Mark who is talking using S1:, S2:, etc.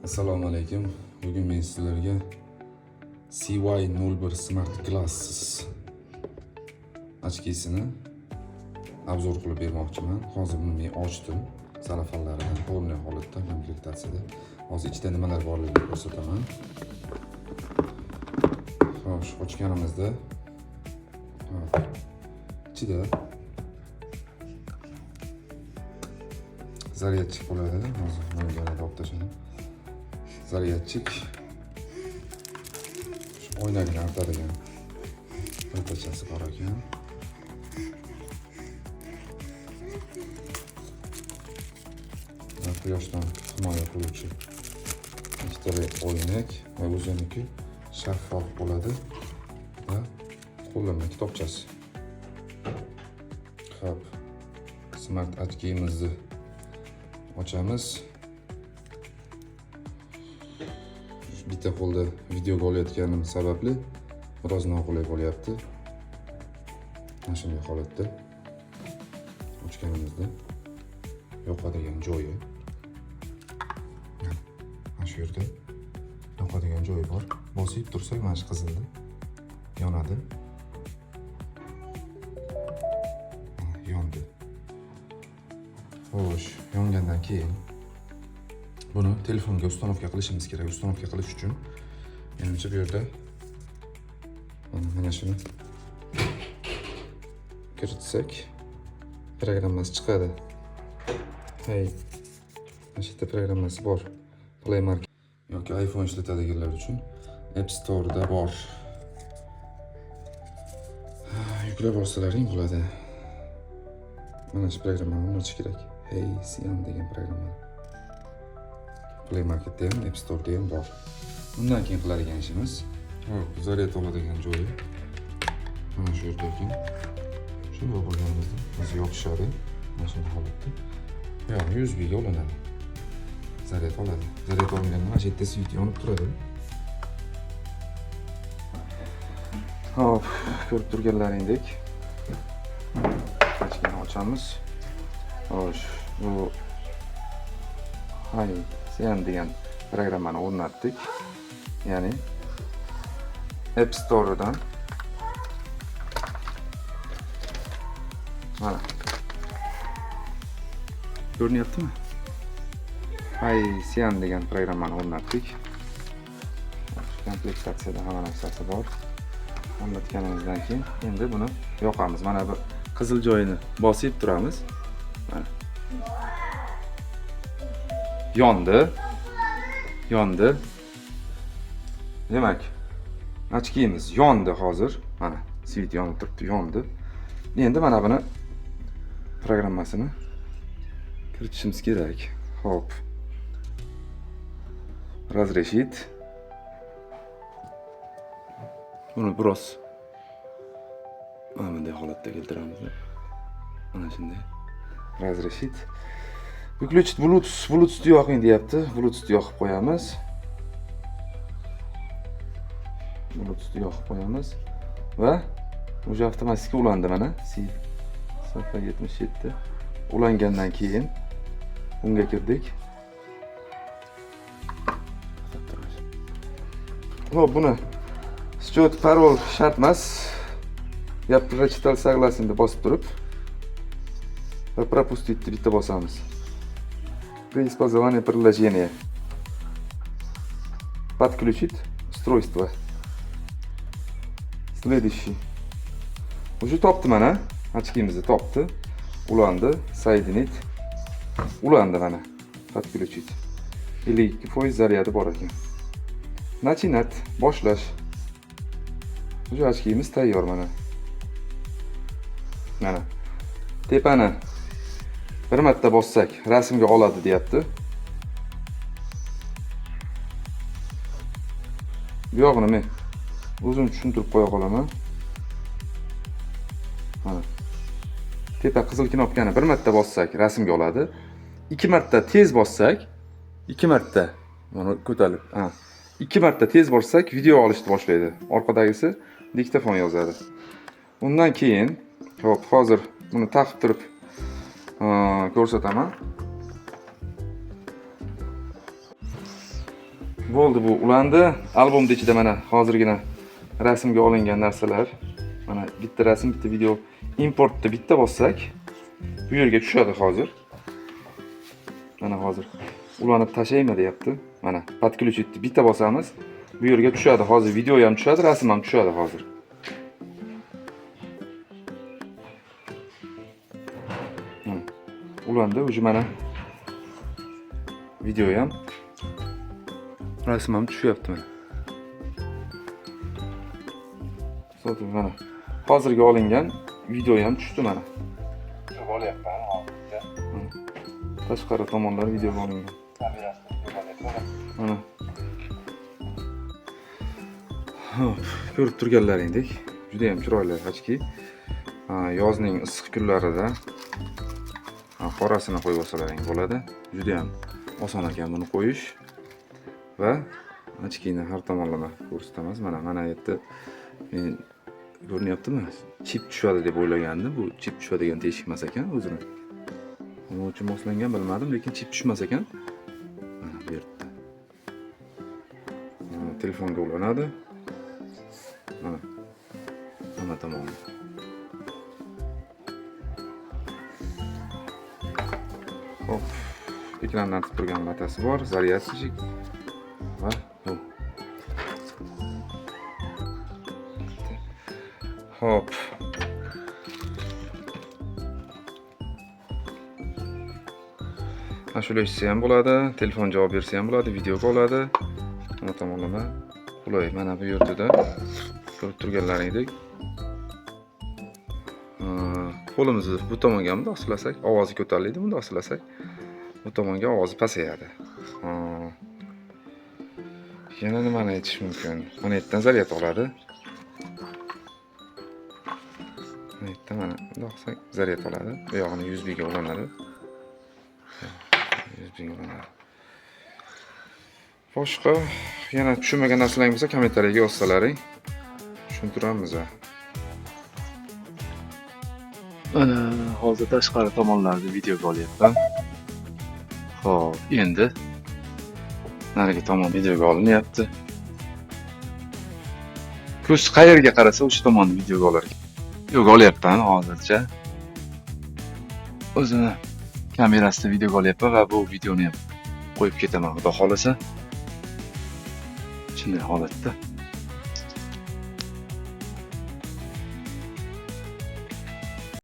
S1: Assalomu alaykum. Bugun men sizlarga CY01 Smart Glasses ochkisini обзор qilib bermoqchiman. Hozir buni men ochdim. Salafanlaridan полный holatda komplektatsiyada. Hozir ichida nimalar borligini ko'rsataman. Xo'sh, ochganimizda, hop, ichida zaryadchik bo'ladi. Hozir bunga olib tashladim. Zaryadchik, shu oynagini artadigan plitachasi bor ekan. Va quyoshdan himoya qiluvchi ikkita oynak va o'ziniki shaffof bo'ladi va qo'llanma kitobchasi. Xo'p, smart ochkimizni ochamiz. Bitta qo'lda videoga olayotganim sababli biroz noqulay bo'lyapti. Mana shunday holatda ochganimizda yoqadigan joyi mana shu yerda yoqadigan joyi bor. Bosib tursak, mana shu qizilda yonadi. Mana, yondi. Xo'sh, yongandan keyin buni telefonga установка qilishimiz kerak. Установка qilish uchun menimcha bu yerda mana shuni kiritsak, programmasi chiqadi. Hey, mana shu yerda programmasi bor. Play Market yoki iPhone ishlatadiganlar uchun App Store'da bor. Yuklab olsalaring bo'ladi. Mana shu programmani o'rnatish kerak. Hey Siam degan programma. Play Marketda ham, App Store'da ham bor. Undan keyin qiladigan ishimiz, hop, zaryad oladigan joyi mana shu yerda ekan. Shunday bo'lganimizda o'zi yopishadi. Mana shunday holatda. Buyog'i USB ga ulanadi. Zaryad oladi. Zaryad olganda mana shu yerda свет yonib turadi. Hop, ko'rib turganlaringdek ochkani ochamiz. Xo'sh, bu Hay Siam degan programmani o'rnatdik. Ya'ni App Store'dan mana ko'rinyaptimi? Hay Siam degan programmani o'rnatdik. Komplektatsiyada hamma narsasi bor. O'rnatganimizdan keyin endi buni yoqamiz. Mana bu qizil joyini bosib turamiz. Mana. Yondi. Yondi. Demak, ochkimiz yondi hozir. Mana, свет yonib turibdi, yondi. Endi mana buni programmasini kiritishimiz kerak. Xo'p. Разрешить. Buni biroz mana bunday holatda keltiramiz. Mana shunday. Разрешить. Выключить Bluetooth, Bluetooth yoqing deyapti. Bluetooth yoqib qo'yamiz. Bluetooth yoqib qo'yamiz va уже avtomatik ulandi mana. C 77 ulangandan keyin unga kirdik. Xo'p, buni счет, parol shart emas. Я прочитал, согласен deb bosib turib va пропустить deb bitta bosamiz. При использовании приложения подключить устройство. Следующий. Уже topdi mana. Ochkimizni topdi. Ulandi. Соединить. Ulandi mana. Подключить. 52% zaryadi bor ekan. Начинать. Boshlash. Уже ochkimiz tayyor mana. Mana. Tepani bir marta bossak rasmga oladi deyapti. Bu yog'ini men o'zim tushuntirib qo'ya qolaman. Mana. Tepa qizil knopkani bir marta bossak rasmga oladi. Ikki marta tez bossak, ikki marta mana ko'tarilib, ha. Ikki marta tez bossak video olishni boshlaydi. Orqadagisi diktofon yozadi. Undan keyin, hop, hozir buni taqib turib ko'rsataman. Bo'ldi, bu ulandi. Albomni ichida mana hozirgina rasmga olingan narsalar. Mana bitta rasm, bitta video. Importni bitta bossak, bu yerga tushadi hozir. Mana hozir ulanib tashlaymi deyapti. Mana подключить bitta bosamiz. Bu yerga tushadi. Hozir video ham tushadi, rasm ham tushadi hozir. Mana ulandi, уже mana video ham, rasm ham tushyapti mana. So'ng mana hozirgi olingan video ham tushdi mana.
S2: Olyapman hozircha.
S1: Tashqari tomonlari videoga olingan.
S2: Kamerasini olyapman.
S1: Mana. Xo'p, ko'rib turganlaringdek, juda ham chiroyli очки. Ha, yozning issiq kunlarida, ha, qorasini qo'yib olsalaring bo'ladi. Juda ham oson ekan buni qo'yish. Va очки ni har tomonlama ko'rsatamiz. Mana, mana yerda men ko'rinyaptimi? Chip tushadi deb o'ylagandim. Bu chip tushadigan teshik emas ekan o'zini. Nima uchun moslangan bilmadim, lekin chip tushmas ekan. Mana bu yerda. Mana telefonga ulanadi. Mana. Hamma tomoni. Xo'p, ekrandan artib turgan latasi bor, зарядчик va bu. Xo'p. Ashula eshitsa ham bo'ladi, telefon javob bersa ham bo'ladi, videoga oladi. Hamma tomonlama qulay. Mana bu yerda ko'rib turganlaringdek, qo'limizni bu tomonga bundoq silasak, ovozi ko'tariladi, bundoq silasak, bu tomonga ovozi pasayadi. Yana nimani aytish mumkin? Mana yerdan zaryad oladi. Mana yerdan mana bundoq qilsak zaryad oladi. Bu yog'ini USB ga ulanadi. USB ga ulanadi. Boshqa yana tushunmagan narsalaring bo'lsa, kommentariyaga yozsalaring, tushuntiramiz.
S2: Mana hozir tashqari tomonlarni videoga olyapman. Xo'p, endi narigi tomon videoga olinyapti. Ko'z qayerga qarasa, o'sha tomonni videoga olar ekan. Videoga olyapman hozircha. O'zini kamerasida videoga olyapman va bu videoni ham qo'yib ketaman, xudo xolasa. Shunday holatda.